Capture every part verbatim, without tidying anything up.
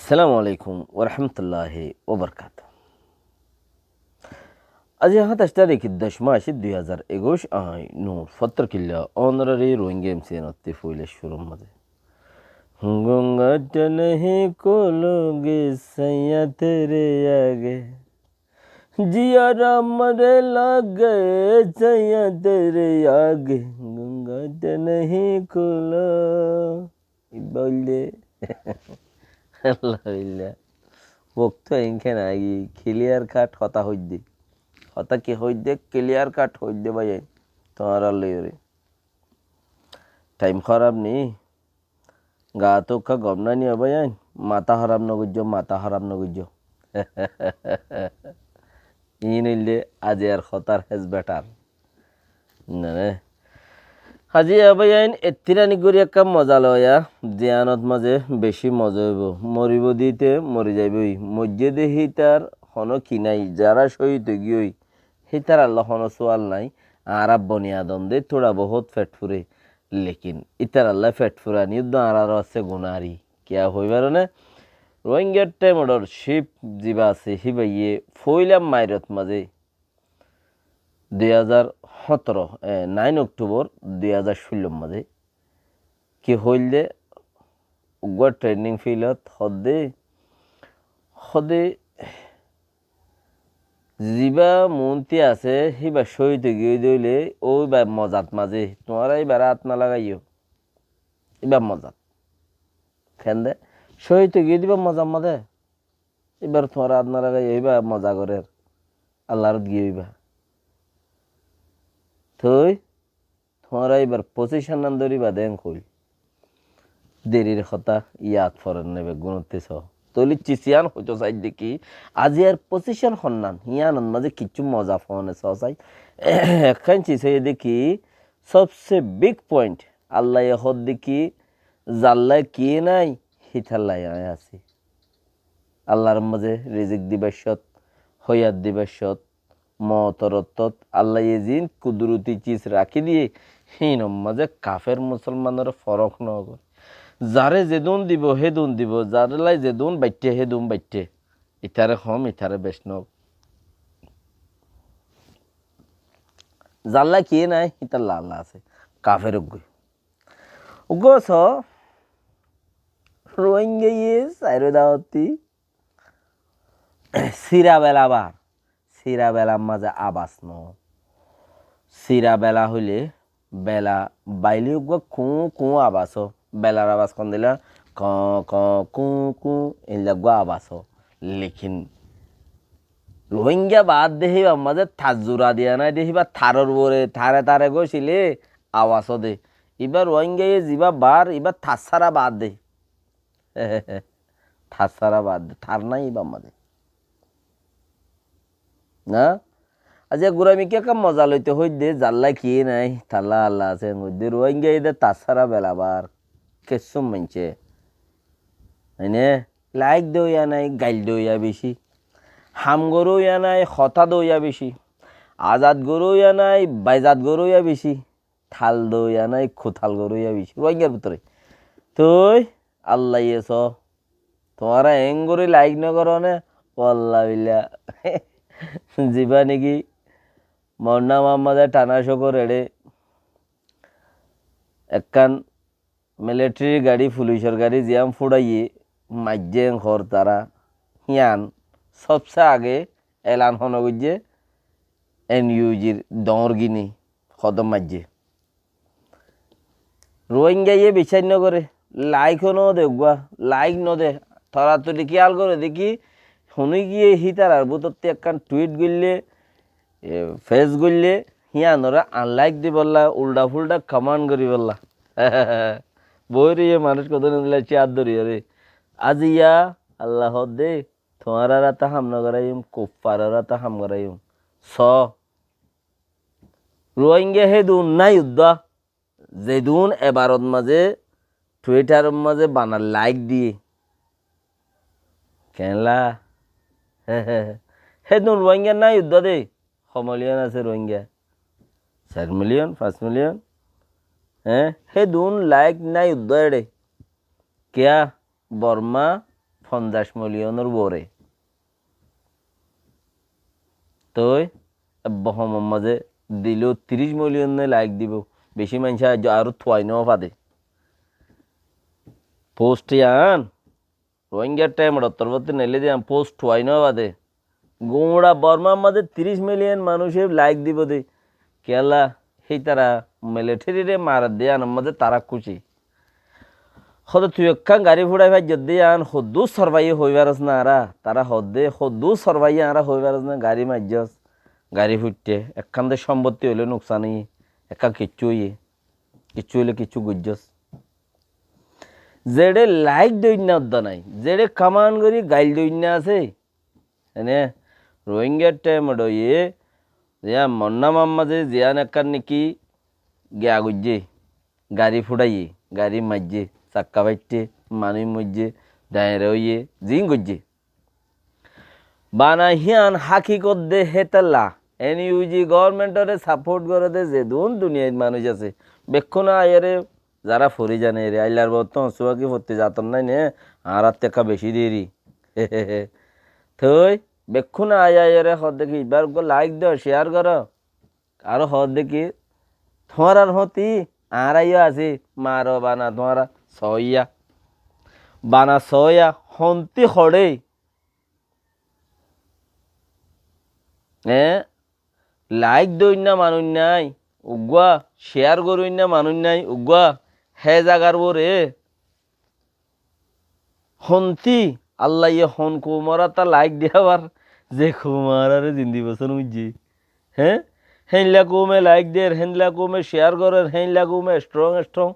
Assalamu alaikum warahmatulláhi wabarakátuhu. Aijja háñtaic tarík, doc mac, dui házar ekuic, añí Nur Fottor Killa, ónorari Rohingya M C N ottú foila cúrur mazé. گھونگھٹ نہیں کھولوں گی سیاں تیرے آگے، جیارا مرے لگے سیاں تیرے آگے، گھونگھٹ نہیں کھولوں. Ibá óilde, Allah billah. Bokto enken agi clear cut hotá hoidde. Hotá ki hoidde? Clear cut hoidde báiyain. Tuáñra loiyóre. Time hóraf ni? Gaa tó ekká gom nái ni ó báiyain? Matá hóraf nogoijjó, matá hóraf nogoijjó. Iín óilde aijjar hotár hes betar. Nane. Aijja báiyain, ettí ranik gorí ekká moza loiya, ziyanot mazé bicí moza óibo. Moribóu de íte mori zaibói. Moijjé de hítar honó ki nái, zará cóhid óigiyoi, hítarallá honó súal nái. Añára boni adom de, tóra bohút fet fure. Lekin ítarallá fet furani uddú añárar waste gunári. Kiyá hoibar óne? Rohingya Timoror cif zibá asé, híbaye foila mairot mazé dui házar hóñtoro, e, nine October dui házar cúllor mazé ki hoilde, uggúa training field ot hoódde, hoódde, zibá muúnti asé, híba cóhid óigiyoi de óile, óiba mozat mazé, tuáñra íbaré át no lagaiyó. Íba mozat. Kende? Cóhid óigiyoi de íba mozat mazé. Íbar tuáñra át no lagaiyó, íba moza gorér. Allar ot giyói íba. Toi, tuáñra íbar position nan dóriba de en hoil. Derir hotá yad forer né beggúnottú só. Tóile cis yián hoitó saidde ki, aijjar position honnan, yiánor mazé kiccú moza foóne só sai. Ekkán cis hoiyé de ki, sobse big point, Allaye hoódde ki, zallá kiyé nái, hítallá aññí así. Allar mazé rizik dibar cót, hoyat dibar cót, motor ottót Allaye ziín kuduroti cis rakí diyé, híinor mazé kafer musolmanor forók no goré. Zaré zedún dibo, hédun dibo, zarélai zedún baiththé, hédun baiththé. Itaré hom, itaré bec no. Zallá kiyé nái, hítallá Allah asé. Kafer uggúa. Uggúa só, Rohingyaye sairó dawotti sira bela bar. Sira belar mazé abas no. Sira bela hoilé, bela bailé uggúa kuú kuú abas ó. Belar abas hondilla, koó koó kuú kuú, endilla uggúa abas ó. Lekin Rohingya baad de híbar mazé tar zura diya nái de, híba taror uore tare tare gócile abas ó de. Ibá Rohingyaye zibá bar, ibá tar sára baad de. Tar sára baad de, tar nái ibár mazé. Na? Aijja gurami ki ekká moza loito hoidde, zallá kiyé nái, tallá Allah asé, hoidde Rohingyaye de tar sára bela bar. Kessú maincé. Aine, laik doiya nái, gail doiya beci. Ham goróya nái, hotá doiya beci. Azad goróya nái, baizad goróya beci. Tal doiya nái, kutal goróya beci. Rohingyar bútore. Toi, Allaye só. Tuáñra engorí laik no goró né? Walla billa. Zibá niki Morna Muhammode Thana Cokor eçé ekkán military gaçí, fulicor gaçí ziyán fúçaiye maijjé hoór tará, híyan sobse age elan hone goijjé, N U G r doóñr gíni hodó maijjé. Rohingyaye biccác no goré, laik ó no de uggúa, laik no de, toratori kiyál goré de ki, hone giyé hítarar bútotti ekkán tweet goillé, e, face goillé, híanoré unlike dibolla, ulda fulda comment goribolla. Boói roiyé manúic hodún endilla chair dóri dóri. Aijja Allah hoódde, tuáñrar áte ham no goráiyum, kuffaror áte ham goráiyum. Só, Rohingya hédun nái uddúa, zedun ebarot mazé, Twitter ot mazé bana laik diyé. Keénla? Hédun Rohingya nái uddúa de, ho miliyon asé Rohingya? Sair miliyon, fañs miliyon? Eé, hédun laik nái uddúa eçé. Kiyá? Borma fonzaic miliyonor uore. Toi ebbe homor mazé dilé tiríc miliyone laik dibou. Beci maincé aijjó aró tuai no fade. Post yián Rohingya Timeor torfóttu neilé de yián post tuai no fade. Gura Bormar mazé tiríc miliyon manúice laik dibou de. Kiyólla, hítara militerire marer de yiánor mazé tará kúci. Hóde tui ekkán gari fúçai faijjós de yián hoddúr sorfaiyé hoi faros na añára. Tará hóde hoddúr sorfaiyé añára hoi faros na, gari maijjós, gari fúitte, ekkán de sombotti óile nuksan óiye, ekkán kiccú óiye, kiccú óile kiccú goijjós. Zeçé laik doinna udda nai, zeçé kaman gorí gail doinna asé, ene Rohingya Timeor ye, yián Monnamar mazé ziyán ekkán niki giya goijjé, gari fúçaiye, gari maijjé, sakka faitte, manúic moijjé, daira óiye, ziín goijjé. Bana híyan hákikot de hétalla, NUG governmentore support goré de zedún duniyait manúic asé, bekkúne aiyóre zará fori zane re, aillar bottú oñsúwa ki fottí zator nái né, añárattú ekka beci deri. Toi bekkúne ai aiyóre hoó de ki, ibár uggwá laik do, share goró. Aró hoó de ki, tuáñrar hóti añára yó así, maro bana tuáñra soóiya. Bana soóiya, hontí hoçé. Eé, laik doinna manúic nái, uggwá share goróinna manúic nái, uggwá hé zagar uore. Hontí, Allaye hon koumor átta laik diya far, ze koum añáráre zindi fosón óijje. Hé? Héinla koume laik der, héinla koume share gorer, héinla koume strong strong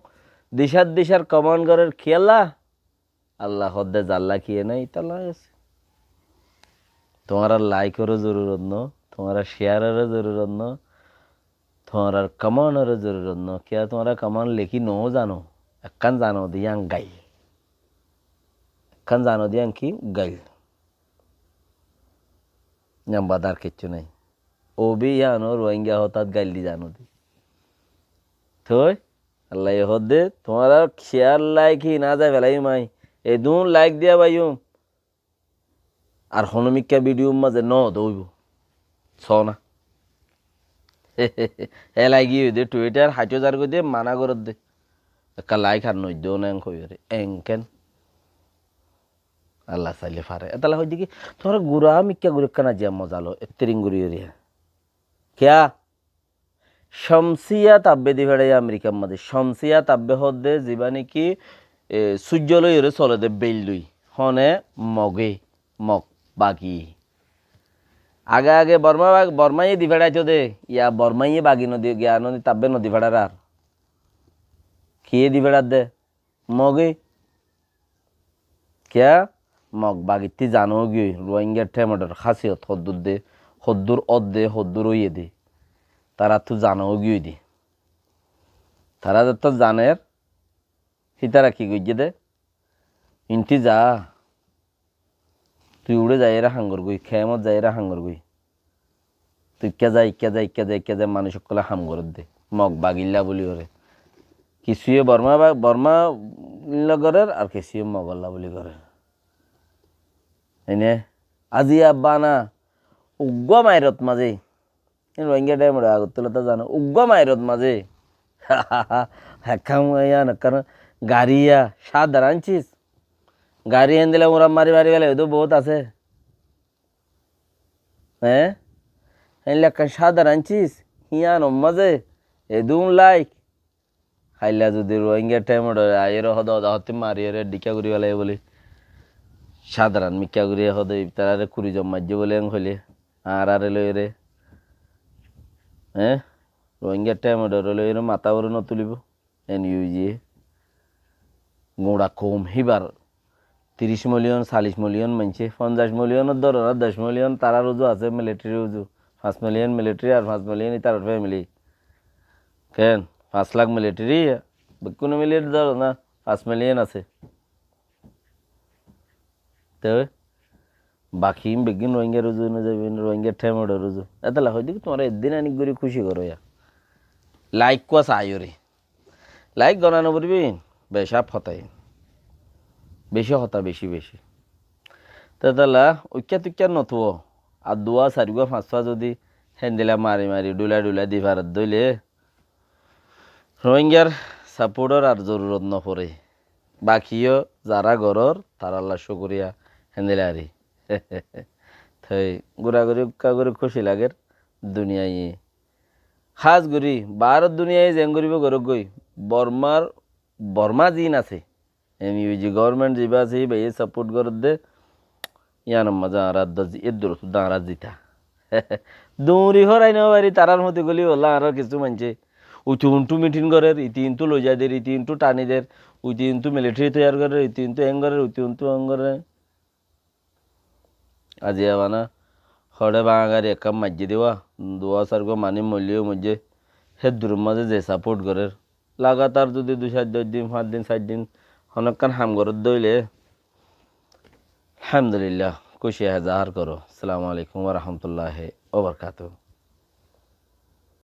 dicár dicár comment gorer, kiyólla? Allah hoó de zalla kiyé nái, ítalla asé. Tuáñrar laikoró zorurot no, tuáñrar shareoró zorurot no, tuáñrar commentoró zorurot no. Kiyá tuáñra comment lekí no zano, ekkán zano de yían gail. Ekkán zano de yían ki? Gail. Yían bad ar kiccú nái. Obi yíano Rohingya hotát gail di zano de. Toi Allaye hoó de, tuáñrar share laik híin aññí zai felaiyum aññí. Edún laik diya faiyum. Ar honó mikká video mazé no dóibo. Sóna. Hé laigi ói de Twitter haitó zar goi de mana goródde. Ekka laik ar noiddo na en hoiyóre. Enken. Allah saile fare. Etala hoidde ki, tuáñra gura mikká guri ekkán aziya moza lo, ettering guri óre. Kiyá? Shamsiya Tabbe di feçaiye Amerikar mazé. Shamsiya Tabbe hoó de ziba niki, e, sujjo loiyóre sole de beil dui. Hone Moge, Mog, Bagi. Age age Borma bag-, Bormaiye di feçaito de, iya Bormaiye Bagi nodi, giya nodi Tabbe nodi feçar ar. Kiyé di feçar de? Moge. Kiyá? Mog Bagittí zano giyói, Rohingya Temedor hásiyot hoddúr de, hoddúr ódde, hoddúr óiye de. Tarattú zano giyói de. Tara zettó zaner, hítara ki goijjé de? Intí za. Tui uçé zaiyóre ham gorgói, kemot zaiyóre ham gorgói. Tui ikká za, ikká za, ikká za, ikká za, manúic ókkole ham gorédde. Mog Bagilla buli goré. Kissúye Borma ba-, Borma illa gorér, ar kissúye Mogolla buli gorér. Ene, aziya bana, uggúa mairot mazé. Rohingya Temedor Agartala to zano, uggúa mairot mazé. Ekkán iyan, ekkán gari ya, sádaran sis. Gari héndilla uñra mari mari félai, edo bout asé. Eé? Héndilla ekkán sádaran sis, híyanor mazé edún laik. Háilla zudi Rohingya Temedor aiyóre hoó de, oda hottí mariyóre dhikká gorí félaiye buli. Sádaran mikká gorí hoó de, itarare kuri zon maijjé buli en hoilé, añárare loiyóre. Eé? Rohingya Temedore loiyóre matá uore no tulibo. N U G. Guñça koum híbar tiríc miliyon, callic miliyon maincé, fonzaic miliyonor dóro na, doc miliyon tarár uzu asé, military uzu. Fañs miliyon military ar fañs miliyon ítarar family. Ken? Fañs lak military, bekkúne military dóro na, fañs miliyon asé. Te baki beggín Rohingyar uzu no zaibo, Rohingyar Temedor uzu. Etala hoidde ki tuáñra eddin anik gorí kúci goró ya. Laik kúa saiyóre. Laik gona no foribó, becá hotá. Beci hotá, beci, beci. Tetalla uikká tuikká notuwo, ar duwa, sairgúa, fañsgúa zodi héndilla mari mari, dhulai dhulai di faredde óile, Rohingyar sapótor ar zorurot noforé. Bakiyó zará gorór, taralla cúkuriya, héndilla ari. Toi guraguri uikká gori kúci lager duniyaiye. Hás gori baáror duniyaiye zeén goribó goróggoi, Bormar, Borma ziín asé, NUG government zibá asé, íbaye sapót gorédde, yíanor mazé añára edde zi-, eddurót uddá añára zita. Duñri horai no fari, tarár moti goli bolla añárar kissú maincé uitu untú mitin gorér, iti intú loiza der, iti intú thani der, uitu intú militari toiyar gorér, iti intú eén gorér, uitu intú eén gorér. Aziya bana hoçé bañgari ekkán maijjé diwa, duwa sairgúa manúic moillé yó moijjé, héddurór mazé ze sapót gorér, lagatar zodi dui sair din, fañs din, sair din, honókkán ham gorédde óile, alhamdulillah, kúci zahár goró. Assalamu alaikum wa rahmatullahi wa barakatuhu.